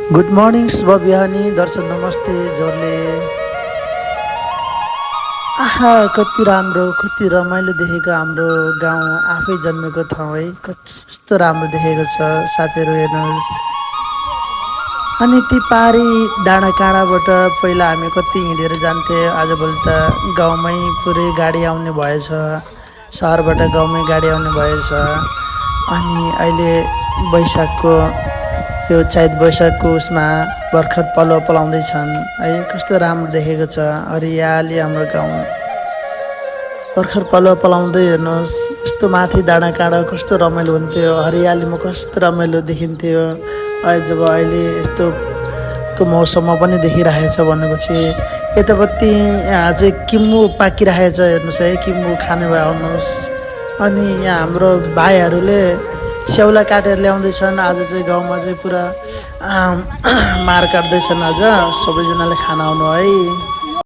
Good morning शुभ बिहानी दर्शन नमस्ते जोरले। आहा कति राम्रो कति रमाइलो देखेको हाम्रो गाउँ आफै जन्मेको ठाउँ है कस्तो राम्रो देखेको छ साथीहरू हेर्नुहोस्। अनि ती पारी डाँडा काँडाबाट पहिला हामी कति हिँडेर जान्थे आजभोलि त गाउँमै पुरै गाडी आउने भएछ। सहरबाट गाउँमै गाडी आउने भएछ। अनि अहिले वैशाखको यो चैत वैशाखको उसमा भर्खर पलुवा पलाउँदैछन् है कस्तो राम्रो देखेको छ हरियाली हाम्रो गाउँ। भर्खर पलुवा पलाउँदै हेर्नुहोस् यस्तो माथि डाँडा काँडा कस्तो रमाइलो हुन्थ्यो हरियालीमा कस्तो रमाइलो देखिन्थ्यो। जब अहिले यस्तोको मौसममा पनि देखिरहेछ भनेपछि यतापट्टि यहाँ चाहिँ किम्बु पाकिरहेछ हेर्नुहोस् है किम्बु खाने भए आउनुहोस्। अनि यहाँ हाम्रो भाइहरूले स्याउला काटेर ल्याउँदैछन् आज चाहिँ गाउँमा चाहिँ पुरा मार काट्दैछन् आज सबैजनाले खाना आउनु है।